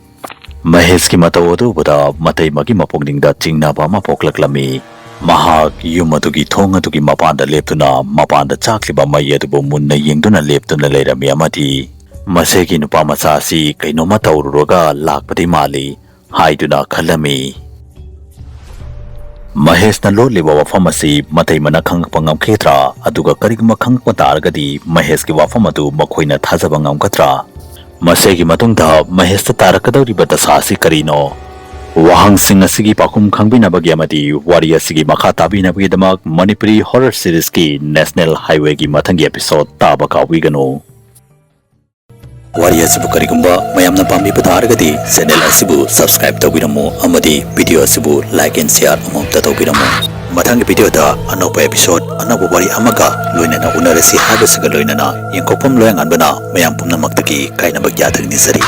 ꯃꯍꯦꯁꯀꯤ ꯃꯇꯧ ꯑꯗꯨ ꯎꯕꯗ ꯃꯇꯩꯃꯒꯤ ꯃꯄꯨꯛꯅꯤꯡꯗ ꯆꯤꯡꯅꯕ ꯑꯃ ꯄꯣꯛꯂꯛꯂꯝꯃꯤ꯫ ꯃꯍꯥꯛ ꯌꯨꯝ ꯑꯗꯨꯒꯤ ꯊꯣꯡ ꯑꯗꯨꯒꯤ ꯃꯄꯥꯟꯗ ꯂꯦꯞꯇꯨꯅ ꯃꯄꯥꯟꯗ ꯆꯥꯛꯂꯤꯕ ꯃꯩ ꯑꯗꯨꯕꯨ ꯃꯨꯟꯅ ꯌꯦꯡꯗꯨꯅ ꯂꯦꯞꯇꯨꯅ ꯂꯩꯔꯝꯃꯤ ꯑꯃꯗꯤ "ꯃꯁꯤꯒꯤ ꯅꯨꯄꯥ ꯃꯆꯥ ꯑꯁꯤ ꯀꯩꯅꯣꯝꯃ ꯇꯧꯔꯨꯔꯒ ꯂꯥꯛꯄꯗꯤ ꯃꯥꯜꯂꯤ" ꯍꯥꯏꯗꯨꯅ ꯈꯜꯂꯝꯃꯤ꯫ ꯃꯍꯦꯁꯅ ꯂꯣꯠꯂꯤꯕ ꯋꯥꯐꯝ ꯑꯁꯤ ꯃꯇꯩꯃꯅ ꯈꯪꯉꯛꯄ ꯉꯝꯈꯤꯗ꯭ꯔꯥ? ꯑꯗꯨꯒ ꯀꯔꯤꯒꯨꯝꯕ ꯈꯪꯉꯛꯄ ꯇꯥꯔꯒꯗꯤ ꯃꯍꯦꯁꯀꯤ ꯋꯥꯐꯝ ꯑꯗꯨ ꯃꯈꯣꯏꯅ ꯊꯥꯖꯕ ꯉꯝꯒꯗ꯭ꯔꯥ? ꯃꯁꯤꯒꯤ ꯃꯇꯨꯡꯗ ꯃꯍꯦꯁꯇ ꯇꯥꯔꯛꯀꯗꯧꯔꯤꯕ ꯗꯁꯥ ꯑꯁꯤ ꯀꯔꯤꯅꯣ? ꯋꯥꯍꯪꯁꯤꯡ ꯑꯁꯤꯒꯤ ꯄꯥꯎꯈꯨꯝ ꯈꯪꯕꯤꯅꯕꯒꯤ ꯑꯃꯗꯤ ꯋꯥꯔꯤ ꯑꯁꯤꯒꯤ ꯃꯈꯥ ꯇꯥꯕꯤꯅꯕꯒꯤꯗꯃꯛ ꯃꯅꯤꯄꯨꯔꯤ ꯍꯣꯔꯔ ꯁꯤꯔꯤꯁꯀꯤ ꯅꯦꯁꯅꯦꯜ ꯍꯥꯏꯋꯦꯒꯤ ꯃꯊꯪꯒꯤ ꯑꯦꯄꯤꯁꯣꯗ ꯇꯥꯕ ꯀꯥꯎꯕꯤꯒꯅꯨ꯫ ꯋꯥꯔꯤ ꯑꯁꯤꯕꯨ ꯀꯔꯤꯒꯨꯝꯕ ꯃꯌꯥꯝꯅ ꯄꯥꯝꯕꯤꯕ ꯇꯥꯔꯒꯗꯤ channel ꯑꯁꯤꯕꯨ subscribe ꯇꯧꯕꯤꯔꯝꯃꯨ ꯑꯃꯗꯤ video ꯑꯁꯤꯕꯨ like and share ꯑꯃꯃꯝꯇ ꯇꯧꯕꯤꯔꯝꯃꯨ꯫ ꯃꯊꯪꯒꯤ video ꯗ ꯑꯅꯧꯕ episode, ꯑꯅꯧꯕ ꯋꯥꯔꯤ ꯑꯃꯒ ꯂꯣꯏꯅꯅ ꯎꯅꯔꯁꯤ ꯍꯥꯏꯕꯁꯤꯒ ꯂꯣꯏꯅꯅ ꯌꯦꯡꯊꯣꯛꯐꯝ ꯂꯣꯌꯥꯉꯥꯟꯕꯅ ꯃꯌꯥꯝ ꯄꯨꯝꯅꯃꯛꯇꯒꯤ ꯀꯥꯏꯅꯕ ꯌꯥꯊꯪ ꯅꯤꯖꯔꯤ꯫